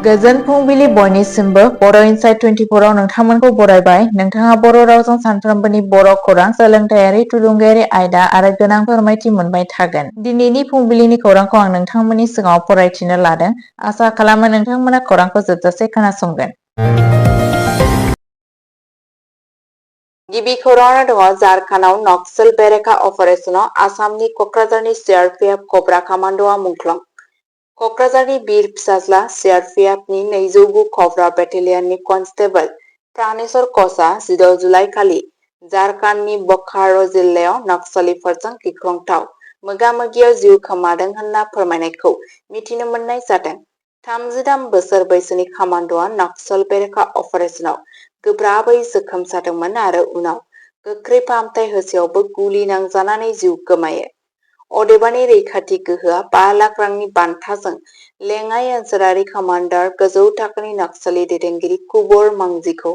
गोजोन फुंबिलि बयनिसिमबो बर' इनसाइट 24 आव नोंथांमोनखौ बरायबाय। नोंथाङा बर' रावजों सानफ्रोमबोनि बर' खौरां, सोलोंथायारि, थुलुंगायारि आयदा आरो गोनां फोरमायथि मोनबाय थागोन। दिनैनि फुंबिलिनि खौरांखौ आं नोंथांमोननि सिगाङाव फरायथिनो लादों। आसा खालामो नोंथांमोना खौरांखौ जोबजासे खोनासंगोन। गिबि खौराङाव दङ झारखन्डआव नक्सल बेरेखा अपारेशनाव आसामनि क'क्राझारनि सिआरपिएफ कब्रा कामान्ड'आ मुंख्लं। क'क्राझारनि बिर फिसाज्ला सिआरपिएफनि 209 कब्रा बेटेलियननि कनस्टेबल प्राणेश्वर क'सआ 16 जुलाइ खालि झारखन्डनि बोकारो जिल्लायाव नक्सलिफोरजों गिख्रंथाव मोगा-मोगियाव जिउ खोमादों होनना फोरमायनायखौ मिथिनो मोननाय जादों। 33 बोसोर बैसोनि कामान्ड'आ नक्सल बेरेखा अपारेशनाव गोब्राबै जोखोम जादोंमोन आरो उनाव गोख्रै फाहामथाय होसेयावबो गुलि नांजानानै जिउ गोमायो। अदेबानि रैखाथि गोहोआ 5 लाख रांनि बान्थाजों लेङाइ ओनसोलारि कमान्डार गोजौ थाखोनि नक्सली दैदेनगिरि कुबर मांझीखौ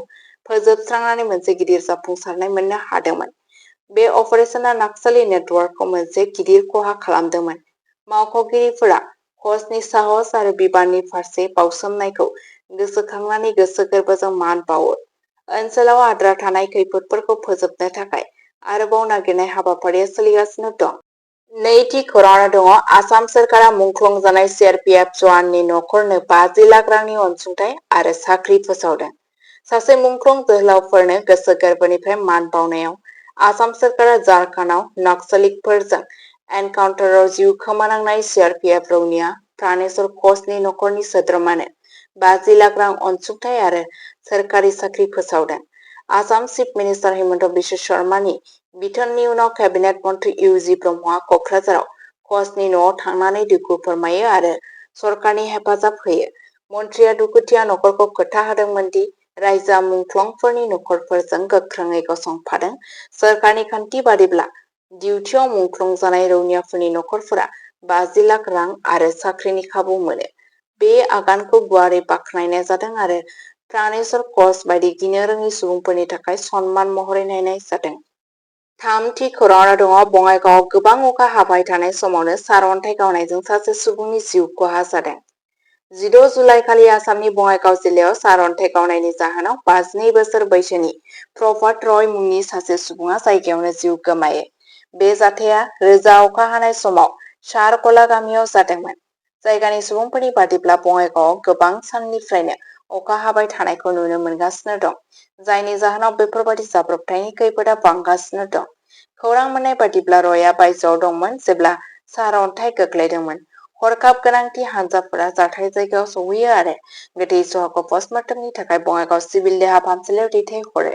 फोजोबस्रांनानै मोनसे गिदिर जाफुंसारनाय मोननो हादोंमोन। बे अपारेशना नक्सली नेटवर्कखौ मोनसे गिदिर खहा खालामदोंमोन। मावख'गिरिफोरा क'चनि साहस आरो बिबाननि फारसे बाउसोमनायखौ गोसोखांनानै गोसो गोरबोजों मान बावो। ओनसोलाव आद्रा थानाय खैफोदफोरखौ फोजोबनो थाखाय आरोबाव नागिरनाय हाबाफारिया सोलिगासिनो दं। नैथि खौराङाव दङ आसाम सोरखारा मुंख्लं जानाय सिआरपिएफ जवाननि नखरनो 50 लाख रांनि अनसुंथाइ आरो साख्रि फोसावदों। सासे मुंख्लं जोहोलावफोरनो गोसो गोरबोनिफ्राय मान बावनायाव आसाम सोरखारा झारखन्डआव नक्सलिकफोरजों एनकाउन्टाराव जिउ खोमानांनाय सिआरपिएफ रौनिया प्राणेश्वर क'सनि नखरनि सोद्रोमानो 50 लाख रां अनसुंथाइ आरो सोरखारि साख्रि फोसावदों। आसाम चिफ मिनिस्टार हिमन्त बिश्व शर्मानि बिथोननि उनाव केबिनेट मन्त्रि इउजि ब्रह्मआ क'क्राझाराव क'चनि न'आव थांनानै दुखु फोरमायो आरो सरकारनि हेफाजाब होयो। मन्थ्रिया दुखुथिया नखरखौ खोथा होदोंमोन दि रायजोआ मुंख्लंफोरनि नखरफोरजों गोख्रोङै गसंफादों। सोरखारनि खान्थि बादिब्ला डिउटियाव मुंख्लं जानाय रौनियाफोरनि नखरफोरा 50 लाख रां आरो साख्रिनि खाबु मोनो। बे आगानखौ गुवारै बाख्नायनाय जादों आरो प्राणेश्वर क'च बायदि गिनो रोङि सुबुंफोरनि थाखाय सनमान महरै नायनाय जादों। थामथि खौराङाव दङ बङाइगावआव गोबां अखा हाबाय थानाय समावनो सारअन्थाइ गावनायजों सासे सुबुंनि जिउ खहा जादों। 16 जुलाइ खालि आसामनि बङाइगाव जिल्लायाव सारअन्थाइ गावनायनि जाहोनाव 52 बोसोर बैसोनि प्रभात रय मुंनि सासे सुबुङा जायगायावनो जिउ गोमायो। बे जाथाया रोजा अखा हानाय समाव सारकला गामियाव जादोंमोन। जायगानि सुबुंफोरनि बादिब्ला बङाइगावआव गोबां साननिफ्रायनो अखा हाबाय थानायखौ नुनो मोनगासिनो दं, जायनि जाहोनाव बेफोरबादि जाब्रबथायनि खैफोदा बांगासिनो दं। खौरां मोननाय बादिब्ला रयआ बायजोआव दंमोन जेब्ला सारअन्थाइ गोग्लैदोंमोन। हरखाब गोनांथि हानजाफोरा जाथाय जायगायाव सौहैयो आरो गोथै सह'खौ पस्टमर्टमनि थाखाय बङाइगाव सिभिल देहा फाहामसालियाव दैथायहरो।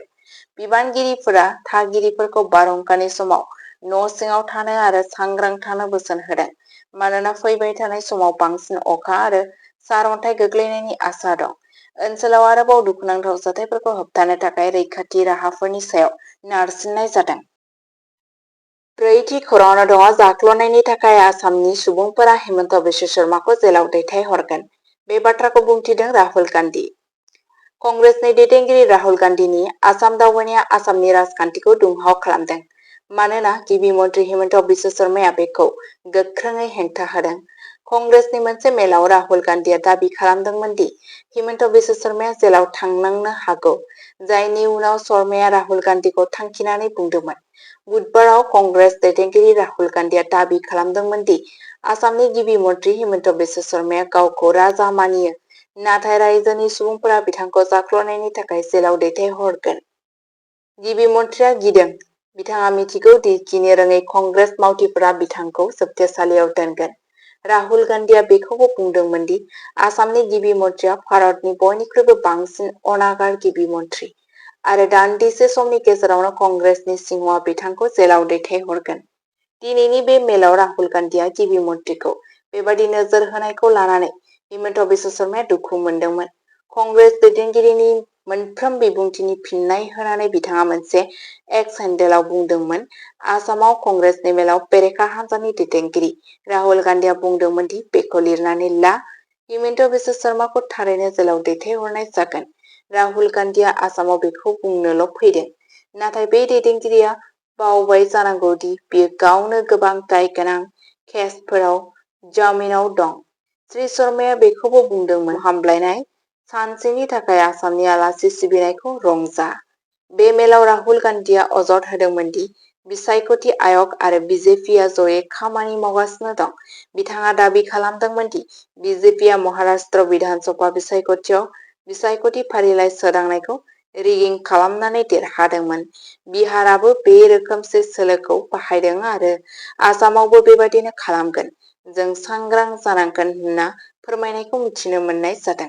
बिबानगिरिफोरा थागिरिफोरखौ बारहुंखानि समाव न' सिङाव थानो आरो सांग्रां थानो बोसोन होदों, मानोना फैबाय थानाय समाव बांसिन अखा आरो सारअन्थाइ गोग्लैनायनि आसा दं। ओनसोलाव आरोबाव दुखुनांथाव जाथायफोरखौ होबथानो थाखाय रैखाथि राहाफोरनि सायाव नारसिननाय जादों। ब्रैथि खौराङाव दङ जाख्ल'नायनि थाखाय आसामनि सुबुंफोरा हिमन्त बिश्व शर्माखौ जेलाव दैथायहरगोन। बे बाथ्राखौ बुंथिदों राहुल गान्धी। कंग्रेसनि दैदेनगिरि राहुल गान्धीनि आसाम दावबायनाया आसामनि राजखान्थिखौ दुंहाव खालामदों, मानोना गिबि मन्त्रि हिमन्त बिश्व शर्माया बेखौ गोख्रोङै हेंथा होदों। कंग्रेसनि मोनसे मेलाव राहुल गान्धीया दाबि खालामदोंमोन दि हिमन्त बिश्व शर्माया जेलाव थांनांनो हागौ, जायनि उनाव शर्माया राहुल गान्धीखौ थांखिनानै बुंदोंमोन। बुधबाराव कंग्रेस दैदेनगिरि राहुल गान्धीया दाबि खालामदोंमोन दि आसामनि गिबि मन्त्रि हिमन्त बिश्व शर्माया गावखौ राजा मानियो, नाथाय रायजोनि सुबुंफोरा बिथांखौ जाख्ल'नायनि थाखाय जेलाव दैथायहरगोन। गिबि मन्थ्रिया गिदों। बिथाङा मिथिगौ दि गिनो रोङै कंग्रेस मावथिफोरा बिथांखौ जोबथेसालियाव दोनगोन। राहुल गान्धीया बेखौबो बुंदोंमोन दि आसामनि गिबि मन्थ्रिया भारतनि बयनिख्रुइबो बांसिन अनागार गिबि मन्थ्रि आरो दान्दिसे समनि गेजेरावनो कंग्रेसनि सिंहआ बिथांखौ जेलाव दैथायहरगोन। दिनैनि बे मेलाव राहुल गान्धीया गिबि मन्थ्रिखौ बेबादि नोजोर होनायखौ लानानै हिमन्त बिश्व शर्माया दुखु मोनदोंमोन। कंग्रेस दैदेनगिरिनि मोनफ्रोम बिबुंथिनि फिननाय होनानै बिथाङा मोनसे एक्स हेन्डेलआव बुंदोंमोन। आसामाव कंग्रेसनि मेलाव बेरेखा हान्जानि दैदेनगिरि राहुल गान्धीया बुंदोंमोन दि बेखौ लिरनानै ला, हिमन्त बिश्व शर्माखौ थारैनो जेलाव दैथायहरनाय जागोन। राहुल गान्धीया आसामाव बेखौ बुंनोल' फैदों, नाथाय बे दैदेनगिरिया बावबाय जानांगौ दि बियो गावनो गोबां दाय गोनां केसफोराव जामिनाव दं। श्री शर्माया बेखौबो बुंदोंमोन हामलायनाय सानसेनि थाखाय आसामनि आलासि सिबिनायखौ रंजा। बे मेलाव राहुल गान्धीआ अजद होदोंमोन दि बिसायख'थि आय'ग आरो बिजेपिआ जयै खामानि मावगासिनो दं। बिथाङा दाबि खालामदोंमोन दि बिजेपिआ महाराष्ट्र बिधान सभा बिसायख'थि फारिलाइ सोदांनायखौ रिगिं खालामनानै देरहादोंमोन। बिहाराबो बे रोखोमसे सोलोखौ बाहायदों आरो आसामावबो बेबादिनो खालामगोन। जों सांग्रां जानांगोन होनना फोरमायनायखौ मिथिनो मोननाय जादों।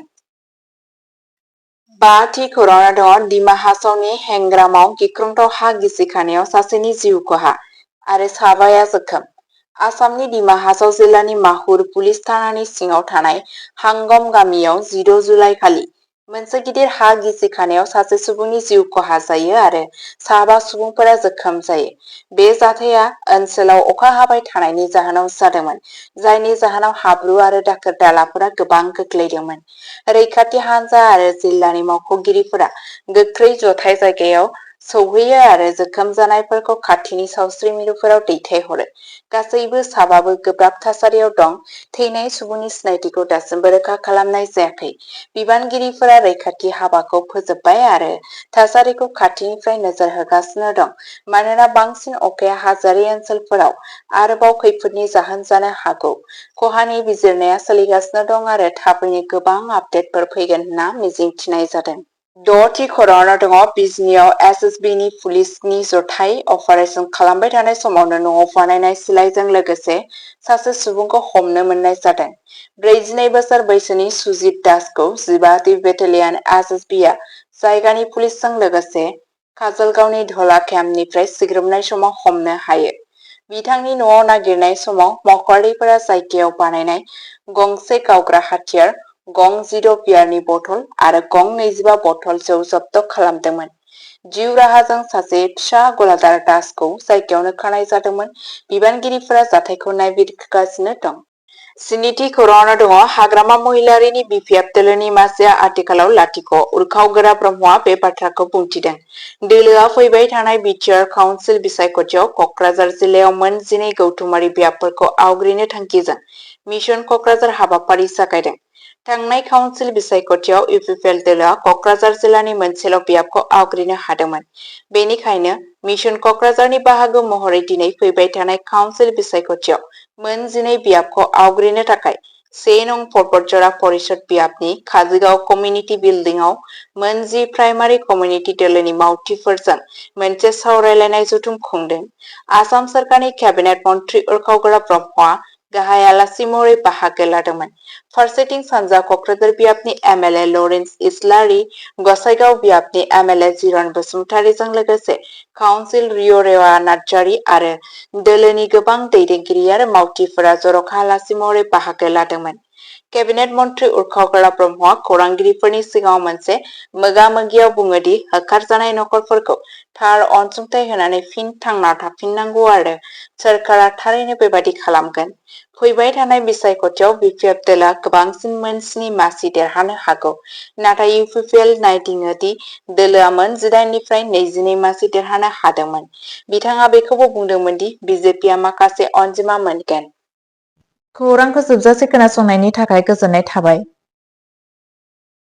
बाथि खौराङाव दङ डिमा हासावनि हेंग्रामाव गिख्रंथाव हा गिसिखानायाव सासेनि जिउ खहा आरो साबाया जोखोम। आसामनि डिमा हासाव जिल्लानि माहुर पुलिस थानानि सिङाव थानाय हांगम गामियाव 10 जुलाइ खालि मोनसे गिदिर हा गिसिखानायाव सासे सुबुंनि जिउ खहा जायो आरो 7 सुबुंफोरा जोखोम जायो। बे जाथाया ओनसोलाव अखा हाबाय थानायनि जाहोनाव जादोंमोन, जायनि जाहोनाव हाब्रु आरो दाखोर दालाफोरा गोबां गोग्लैदोंमोन। रैखाथि हानजा आरो जिल्लानि मावख'गिरिफोरा गोख्रै जथाय जायगायाव सौहैयो आरो जोखोम जानायफोरखौ खाथिनि सावस्रि मिरुफोराव दैथायहरो। गासैबो 7 गोब्राब थासारियाव दं। थैनाय सुबुंनि सिनायथिखौ दासिमबो रोखा खालामनाय जायाखै। बिबानगिरिफोरा रैखाथि हाबाखौ फोजोबबाय आरो थासारिखौ खाथिनिफ्राय नोजोर होगासिनो दं, मानोना बांसिन अखाया हाजोआरि ओनसोलफोराव आरोबाव खैफोदनि जाहोन जानो हागौ। खहानि बिजिरनाया सोलिगासिनो दं आरो थाबैनो गोबां आपडेटफोर फैगोन होनना मिजिंथिनाय जादों। 6थि खौराङाव दङ बिजनीआव एसएसबीनि पुलिसनि जथाय अपारेसन खालामबाय थानाय समावनो न'आव बानायनाय सिलाइजों लोगोसे सासे सुबुंखौ हमनो मोननाय जादों। 42 बोसोर बैसोनि सुजित दासखौ 15थि बेटेलियन एसएसबीआ जायगानि पुलिसजों लोगोसे काजलगावनि धला केम्पनिफ्राय सिग्रोमनाय समाव हमनो हायो। बिथांनि न'आव नागिरनाय समाव मावख'आरिफोरा जायगायाव बानायनाय गंसे गावग्रा हाथियार, गं 10 बियारनि बथल आरो गं 25 बथल जौ जब्द खालामदोंमोन। जिउ राहाजों सासे फिसा गलादार दासखौ जायगायावनो खानाय जादोंमोन। बिबानगिरिफोरा जाथायखौ नायबिजिरगासिनो दं। 7थि खौराङाव दङ हाग्रामा महिलारीनि बिपिएफ दोलोनि मासिया आथिखालाव लाथिख'। उर्खाव गोरा ब्रह्मआ बे बाथ्राखौ बुंथिदों। दोलोआ फैबाय थानाय बिटिआर काउन्सिल बिसायख'थियाव कक्राझार जिल्लायाव मोन 12 गौथुमारि बियाबफोरखौ आवग्रिनो थांखिजों मिशन कक्राझार हाबाफारि जागायदों। थांनाय काउन्सिल बिसायख'थियाव इउपिपिएल दोलोआ कक्राझार जिल्लानि मोनसेल' बियाबखौ आवग्रिनो हादोंमोन। बेनिखायनो मिशन कक्राझारनि बाहागो महरै दिनै फैबाय थानाय काउन्सिल बिसायख'थियाव मोन 12 बियाबखौ आवग्रिनो थाखाय 1 नं परबतजरा परिषद बियाबनि काजोगाव कमिउनिटि बिल्डिंआव मोन 10 प्राइमारि कमिउनिटि दोलोनि मावथिफोरजों मोनसे सावरायलायनाय जथुम खुंदों। आसाम सोरखारनि केबिनेट मन्थ्रि उर्खाव गोरा ब्रह्मआ गाहाय आलासि महरै बाहागो लादोंमोन। फारसेथिं सानजा कक्राझार बियाबनि एमएलए लरेन्स इस्लारि, गसाइगाव बियाबनि एमएलए जिरन बसुमतारीजों लोगोसे काउन्सिल रिअ' नार्जारि आरो दोलोनि गोबां दैदेनगिरि आरो मावथिफोरा जर'खा आलासि महरै बाहागो लादोंमोन। केबिनेट मन्थ्रि उर्खाव गोरा ब्रह्मआ खौरांगिरिफोरनि सिगाङाव मोनसे मोगा-मोगियाव बुङो दि होखारजानाय नखरफोरखौ थार अनसुंथाइ होनानै फिन थांना थाफिननांगौ आरो सोरखारा थारैनो बेबादि खालामगोन। फैबाय थानाय बिसायख'थियाव बिपिएफ दोलोआ गोबांसिन मोन 7 मासि देरहानो हागौ, नाथाय इउपिपिएल नायदिङो दि दोलोआ मोन 18 निफ्राय 22 मासि देरहानो हादोंमोन। बिथाङा बेखौबो बुंदोंमोन दि बिजेपिआ माखासे अनजिमा मोनगोन। खौरांखौ जोबजासे खोनासंनायनि थाखाय गोजोननाय थाबाय।